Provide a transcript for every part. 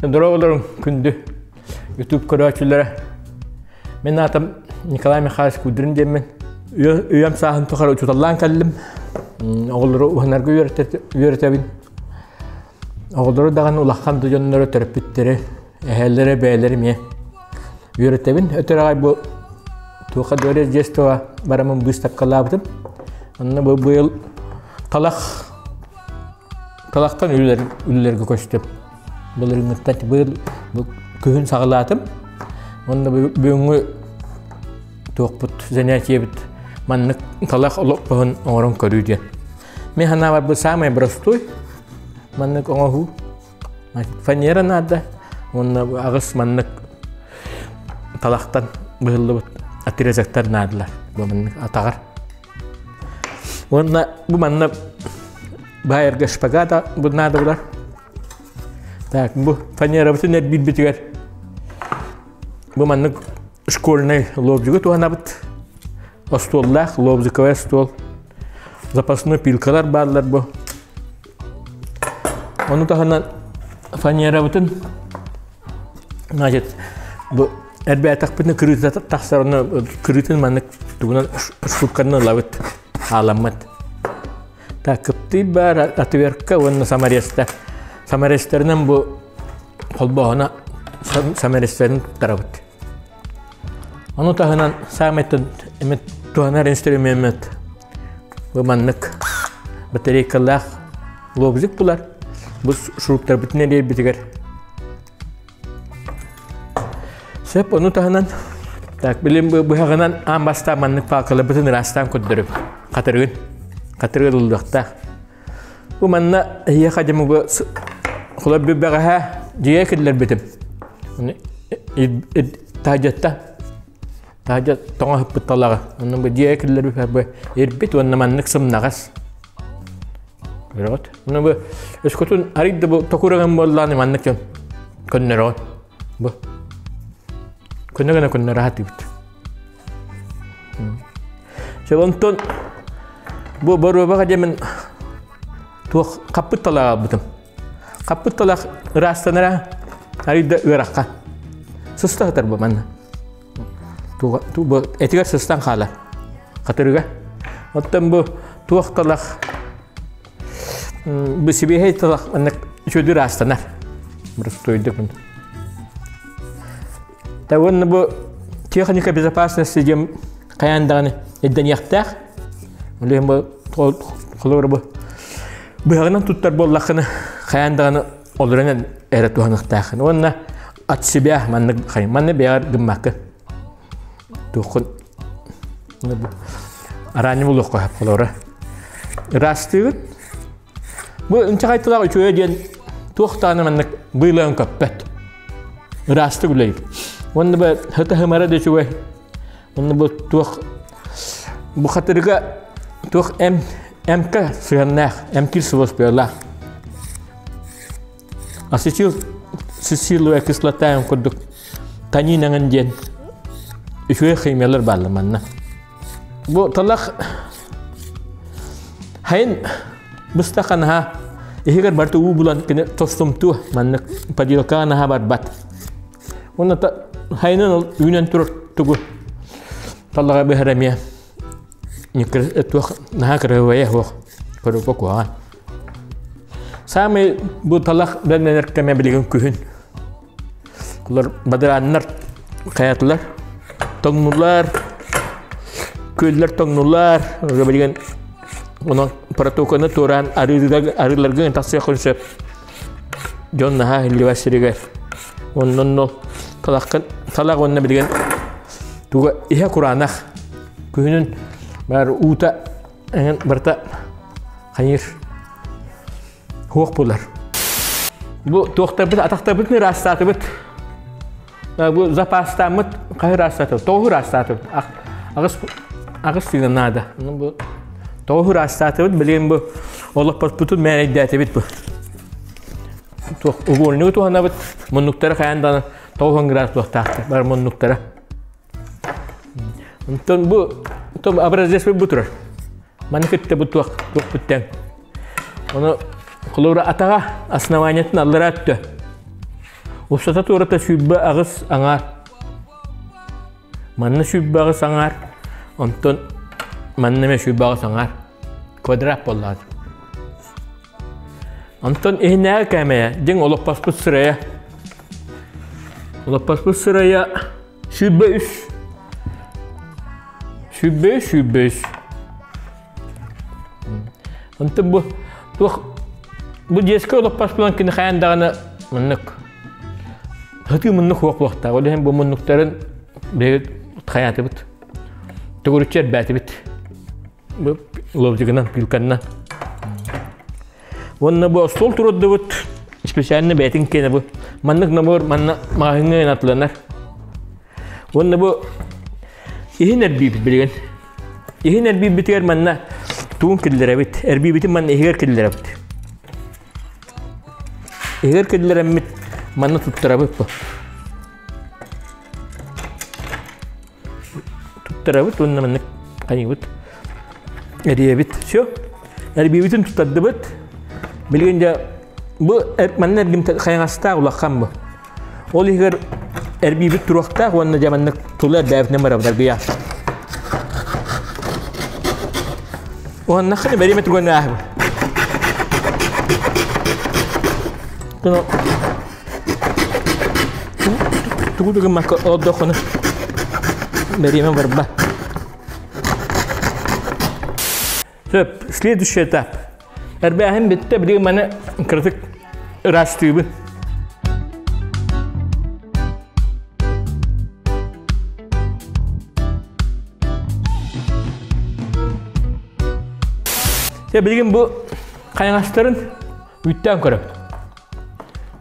Дорооболоруҥ, күндү YouTube көрөөччүлэрэ. Мин аатым Николай Михайлович Кудрин диэммин. Үйэм сааһын тухары учууталлаан кэллим. Оҕолору уһанарга үөрэтэбин. Оҕолору даҕаны улахан да дьоннору төрөппүттэри, эһээлэрэ, бэйэлэрэ эмиэ үөрэтэбин. Өтөр аҕай бу туохха дворец детства барамын быыстапкалаабытым. Онно бу быйыл талах талахтан үлэлэргэ көстүм. Былырыыҥҥыттан быйыл бу күһүн саҕалаатым. Уонна бүгүҥҥү туохпут занятиебыт маннык талах олоппоһун оҥорон көрүү диэн. Мин санаабар бу самый простой маннык оҥоһуу. Фанера наада уонна аҕыс маннык талахтан быһыллыбыт отрезоктар наадалар. Бу маннык атаҕар. Уонна бу манна баайарга шпагата бу наада булар. Так, бу фанерабытын эрбиирбитигэр бу маннык школьный лобзигы туһанабыт. Остуоллаах лобзиковый стол. Запасной пилкалар бааллар бу. Ону таһынан фанерабытын значит бу эрбээтэхпитинэ кырыыта тахсар ону кырыытын маннык тугунан шкурканан ылабыт хааламмыт. Так кыптый баар отвертка уонна саморезта. Саморезтарынан бу холбооһуна саморезтарын туттарабыт. Ону таһынан саамай эмит туһанар инструмеммит бу маннык батарейкалаах лобзик булар. Бу шуруптарбытын элиэрбитигэр Сөп, ону таһынан так билим быһаҕынан аан бастаан маннык паакаларбытын ыраастаан көрдөрүм. Хатырыгын. Хатырыгын ыллыахтаах. Бу манна эһиэхэ дьэ бу холор бэҕэһээ дьиэ киллэрбитим. Таһдьатта таһдьа тоҥо сыппыт талаҕы. Онно бу дьиэ киллэрбит бу ирбит уонна маннык сымнаҕас. Көрөҕүт? Онно бу өскөтүн арый да бу токураҕын буоллааны маннык дьон көннөрөҕүн. Бу көнө гына көннөрө сатыыбыт. Чэ онтон бу боруобаҕа диэмин туох хаппыт талаҕа албытым. Хаппыт талах ыраастанара арыйда ыарахха. Сыста сытар бу манна. Бу этигэр сыстан хаалар. Хатырыга. Оттон бу туох талах бу сибиэһэй талах маннык үчүгэй ыраастанар. Простойдук. Та уонна бу техника безопасности диэн хайаан даҕаны ирдэниэхтээх. Ол иһин бу холобура бу быһаҕынан туттар буоллаххына хайаан даҕаны олорон эрэ туһаныахтааххын. Уонна от себя маннык манна бэйэҕэр гыммаккын. Туоххун араанньы булуохха сөп холобура. Ыраастыыгын. Бу инчэҕэй үчүгэй диэн туох даҕаны маннык быылаан көппөт. Ыраастык үлэлиир. Уонна бу сыта-сымара да үчүгэй. Уонна бу туох бу хатырыга туох эм эмка сыһыаннаах, эмтиир свойстволаах. Ацетил цициловая кислота курдук танин эҥин диэн үчүгэй химиялар бааллар манна. Бу талах хайын быстах наһаа иһигэр барыта уу булан кини тостумтуо маннык поделкаҕа наһаа барбат. Уонна хайынан ол үүнэн турар тугу талаҕа быһар эмиэ туох наһаа кырыһыбайа суох көрүүгэ куһаҕан. Саамай бу талах бэлэмнэнэр кэмэ билигин күһүн. Олор бадарааннар хайатылар, тоҥнулар, күөллэр тоҥнулар, билигин онон протоканы туораан арыыларга тахсыаххын сөп. Дьон наһаа иһиллибэт сиригэр. Оннон ол талаххын талах уонна билигин туга иһэ кураанах. Күһүнүн баар уута эҥин барыта хайыр Хуох булар. Бу туохтарбыт атахтарбытын ыраастаатыбыт. Бу запастааммыт хаһы ыраастаатыбыт? Тоҕу ыраастаатыбыт? Аҕыс аҕыс тыына наада. Бу тоҕу ыраастаатыбыт билигин бу олохпотпутун мээрэйдээтибит бу. Туох угольнигы туһанабыт. Муннуктары хайаан даҕаны 90 градус туохтаахтар. Бар муннуктара. Онтон бу образец бу турар. Маны кытта бу туох туох бүттэн. Ону холобура атаҕа основаниетын аллара өттө. Устата туората 28 аҥаар. Манна 28 аҥаар, онтон манна эмэ 28 аҥаар. Квадрат буоллаҕа. Онтон иһинээҕи кээмэйэ, дьиҥ олоппоспут сырайа. Олоппоспут сырайа 23. 23, 23. Онтон бу туох бу дьиэскэ олоппоспунан кини хайаан даҕаны маннык сытыы муннук суох буолуохтаах. Ол иһин бу муннуктарын биһиги хайаатыбыт. Төгүрүччү эрбээтибит. Бу лобзигынан, пилканнан. Уонна бу остуол туруддубут. Специально бэйэтин киэнэ бу. Маннык набор манна маҕаһыыҥҥа атыланар. Уонна бу иһин эрбиибит билигин. Иһин эрбиибитигэр манна туун киллэрэбит. Эрбиибитин манна иһигэр киллэрэбит. Иһигэр киллэрэммит манна туттарабыт бу. Туттарабыт уонна маннык хайыыбыт. Эрийэбит. Все. Эрбиибитин туттардыбыт. Билигин дьэ бу манна эргимтэ хайаҥастаах улахан бу. Ол иһигэр эрбиибит туруохтаах уонна дьэ маннык тула эрбээбитинэн барабыт аргыйа. Уонна ханы бэриэмэ туган ааһыбыт. Тугу гыммакка олордоххуна бэриэмэ барба. Сөп, следующий этап. Эрбээһин бүттэ, билигин маны кыратык ыраастыыбын. Дьэ, билигин бу хайаҥастарын үүттээн көрөбүт.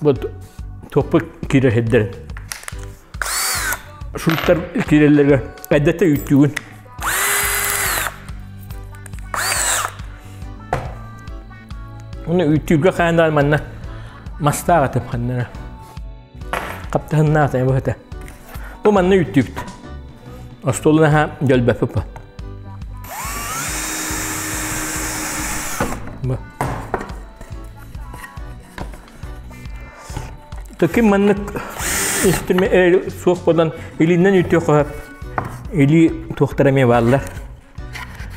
Бу туохпут киирэр сирдэрин. Шуттар киирэллэригэр эрдэттэн үүттүүгүн. Уну үүттүүргэ хаан даҕаны манна мастаах этим ханна эрэ. Хаптаһыннаах этэ быһыта. Бу манна үүттүүбүт. Остуолун аһа дьөлбөппүт бу. Бу. Таким маннык инструмент суох буолан илиинэн үтүө хоһоп илии туохтара эмиэ бааллар.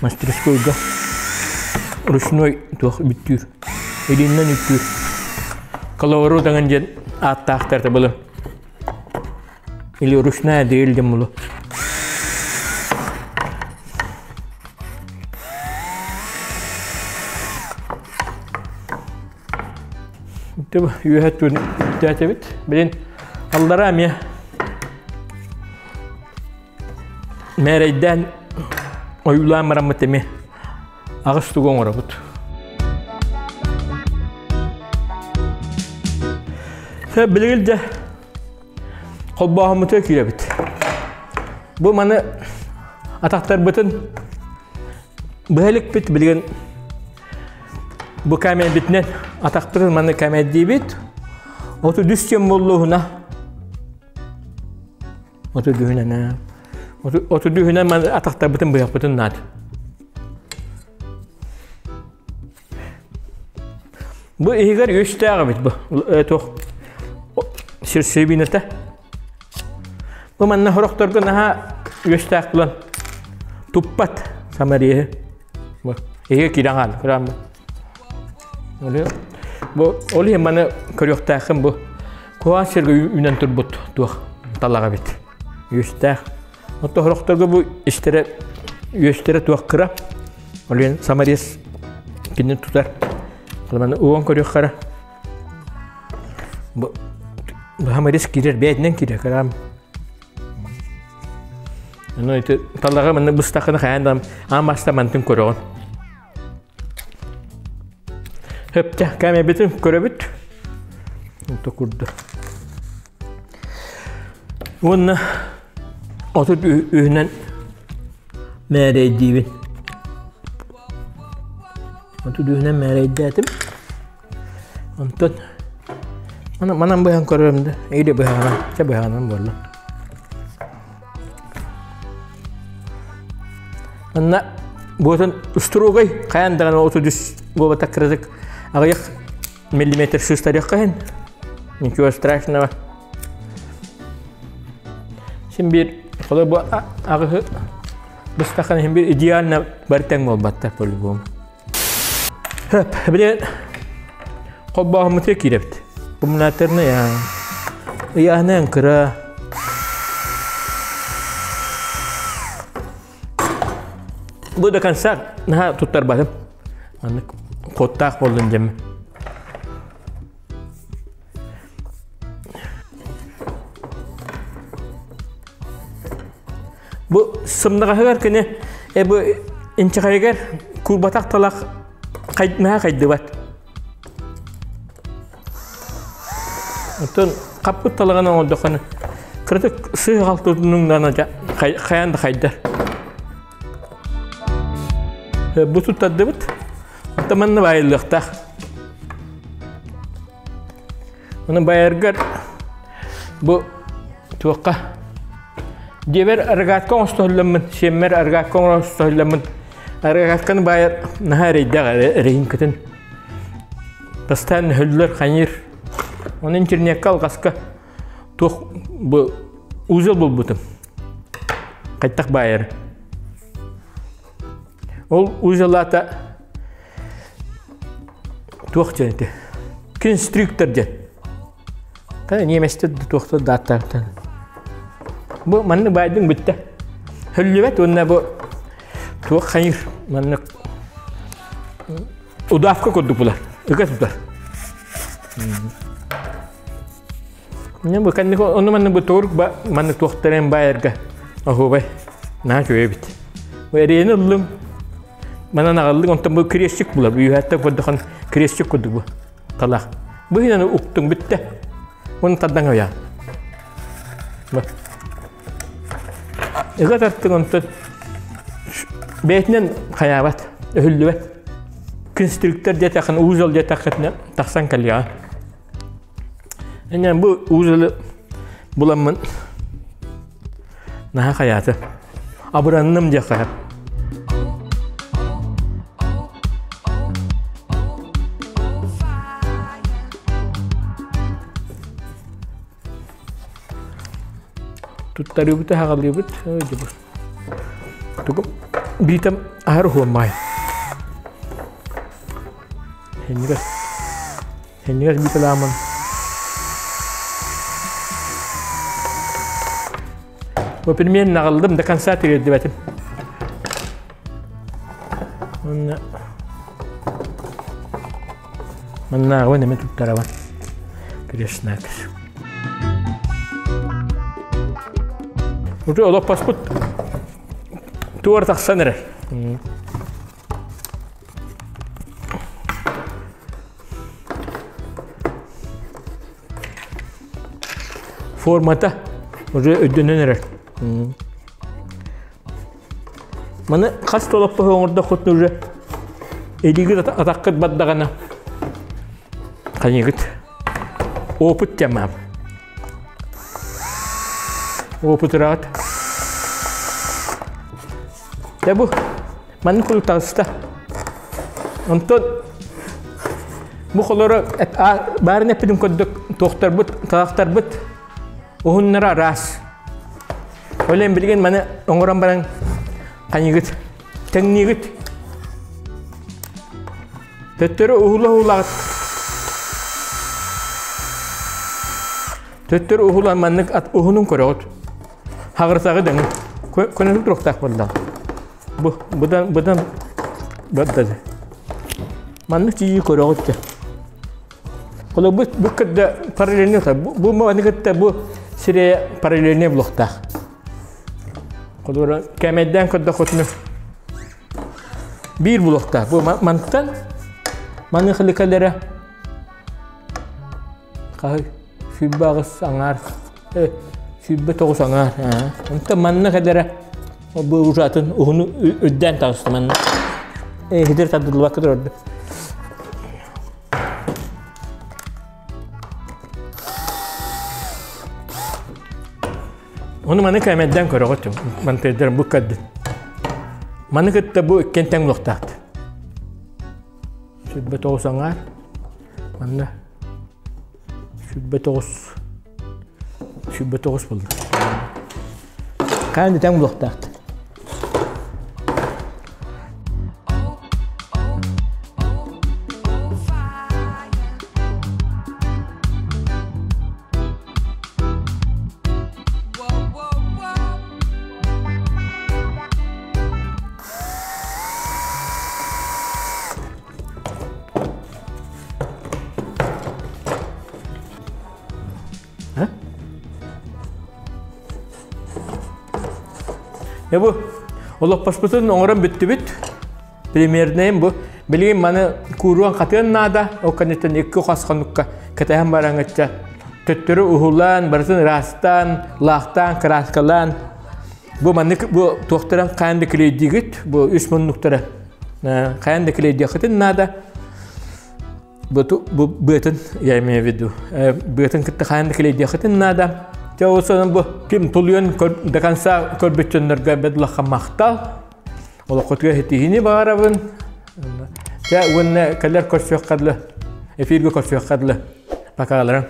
Мастерскойга ручной туох бүттүүр. Илиинэн үттүүр. Коловору даҥан диэн ааттаахтар былы. Или ручная дрель диэн булу. Үөһэ түн үттээтэбит. Билин аллара эмиэ мээрэйдээн ойуулаан бараммыт эмиэ аҕыс тугу оҥоробут. Билигин дьэ холбооһуммутугар киирэбит. Бу маны атахтарбытын быһа иликпит билигин Бу кэмэйбитинэн атахпытын манна кэмэйдиибит. Оту дүс диэн буоллуһуна. Оту дүһүнэн оту дүһүнэн манна атахтарбытын быһахпытын наада. Бу иһигэр үстээх эбит бу. Туох сирсибинэтэ. Бу манна хорохторго наһаа үөстээх булан туппат самариэһи. Бу иһигэ киирэн хаалла, көрөөн бу. Бу ол иһин маны көрүөхтээххин бу куһаҕан сиргэ үүнэн турбут туох талаҕа эбит. Үөстээх. Оттон хорохторго бу истэрэ үөстэрэ туох кыра. Ол иһин саморез кинини тутар. Маны уган көрүөххэ Бу саморез киирэр, бэйэтинэн киирэр, кыраам. Ну, ити талаҕы манна быстаххына хайаан да аан бастаан мантын көрөҕүн. Хөптө, кэмэбитин көрөбүт. Онто курдук. Уонна отут үһүнэн мээрэйдиибин. Отут үһүнэн мээрэйдээтим. Онтон манан быһан көрөрүм да, или быһаҕынан, чэ быһаҕынан буолла. Манна буотун устуругай хайан даҕаны 33 буолбатах кыратык аҕыйах миллиметр сыыстарыахха иһин. Ничего страшного. Син биир холобур бу аҕыһы быстаххына син биир идеально бары тэҥ буолбаттар по-любому. Хөп, били холбооһуммутугар киирэбит. Аккумуляторный ыйааһына кыра. Бу до конца наһаа туттарбатым. Маннык кодтаах буоллун диэммин. Бу сымнаҕаһыгар кини бу инчэҕэйигэр куурбатах талах наһаа хайдыбат. Оттон хаппыт талаҕын оҥордоххуна кыратык сыыһа-халты хайаан да хайдар. Бу туттардыбыт. Оттон манна баайыллыахтаах. Оны байаргар бу туохха дьиэбэр аргаатка оҥостоһулламмын, сиэммэр аргаатка оҥостоһулламмын, аргатканы байар наһаа эрэйдээх эрэйин Бастаан өһөллөр хайыр. Оны интернетка алҕаска туох бу узел булбутум. Хайтах байар. Ол узелата туох диэн ити? Конструктор диэн. Та немецтер туохтар дааттаахтан. Бу маннык байдың бүттэ. Хөллүбэт уонна бу туох хайыр маннык удавка курдук булар. Ыга тутар. Бу кэнник ону маннык бу турук ба маннык туохтарын байарга оһуобай наһаа үчүгэй эбит. Бу эриэни ыллым. Манан аҕаллыҥ онтон бу крестик булар. Үөһэттэн көрдөхөн крестик курдук бу талах. Бу иһинэн уктуҥ бүттэ. Оны тардан ойаан. Бу. Ыга тартыҥ онтон бэйэтинэн хайаабат, өһүллүбэт. Конструктор диэтэххин, узел диэтэххитинэ тахсан кэлиэҕэ. Инньэ бу узелы буламмын наһаа хайааты. Абыранным диэххэ. Туттарыыбыт аһаҕалыыбыт. Тугу биитем аһар уһуоммай. Хеннигер Иннигэр биитэлээмэн Бу пельмень наҕыллым до конца тириэрдибэтим. Манна маннааҕы эмэ туттарабын. Креснакс. Уже олоппоспут туор тахсан эрэр. Формата уже өйдөнөн эрэр. Маны хас толоппоһу оҥордоххутуна уже илиигит атаххыт бардаҕына хайыгыт опыт тема. Опытыраҕыт. Дьэ бу маннык курдук таҕыста. Онтон бу холоро баарын эппитим курдук туохтарбыт, талахтарбыт уһуннара араас. Ол иһин билигин маны оҥорон баран хайыгыт, тэҥниигит. Төттөрү уһула-уһулаҕыт. Төттөрү уһулан маннык ат уһунун көрөҕүт. Хаҕырсаҕы дэҥин. Көнөтүк туруохтаах буоллаҕа. Бу быдан быдан бардады. Маннык тиийии көрөҕүт дьэ. Холо бу бу кытта параллельный бу маны кытта бу сире параллельный булуохтаах. Холобура кэмэйдээн көрдөххүтүнэ биир булуохтаах. Бу мантан маны хылыкалара Хаһый 28 аҥаар, 29 аҥаар. Онтон манна кэлэрэ бу ужатын уһуну үрдээн таҕыста манна. Иһитир тардыллыбакка турарды. Ону маны кэмэддэн көрөҕүт мантыйдарын бу кадды. Маны кытта бу иккен тэҥ лохтаахт. 29 аҥаар. Манна 29 29 буолла. Хаан итэн булуохтаахтар. Бу олоппоспутун оҥорон бүттүбүт. Примернэйим бу. Билигин маны кууруон хатыан наада. Ол кэнниттэн икки хас хонукка кэтэһэн бараҥычча төттөрү уһулаан, барытын ыраастаан, лаахтаан, кырааскалаан бу маннык бу туохтаран хаан да клейдиигит бу үс муннуктара хаан да клейдиэххитин наада. Бу быатын, я имею в виду, быатын кытта хаан да клейдиэххитин наада. Чэ, ол сонун бу ким тулуйан до конца көрбүт дьоннорго бэдлахха махтал. Олоххутугар ситиһиини баҕарабын. Чэ, уонна кэлэр көрсүөххэ дылы, эфиргэ көрсүөххэ дылы. Покаларым.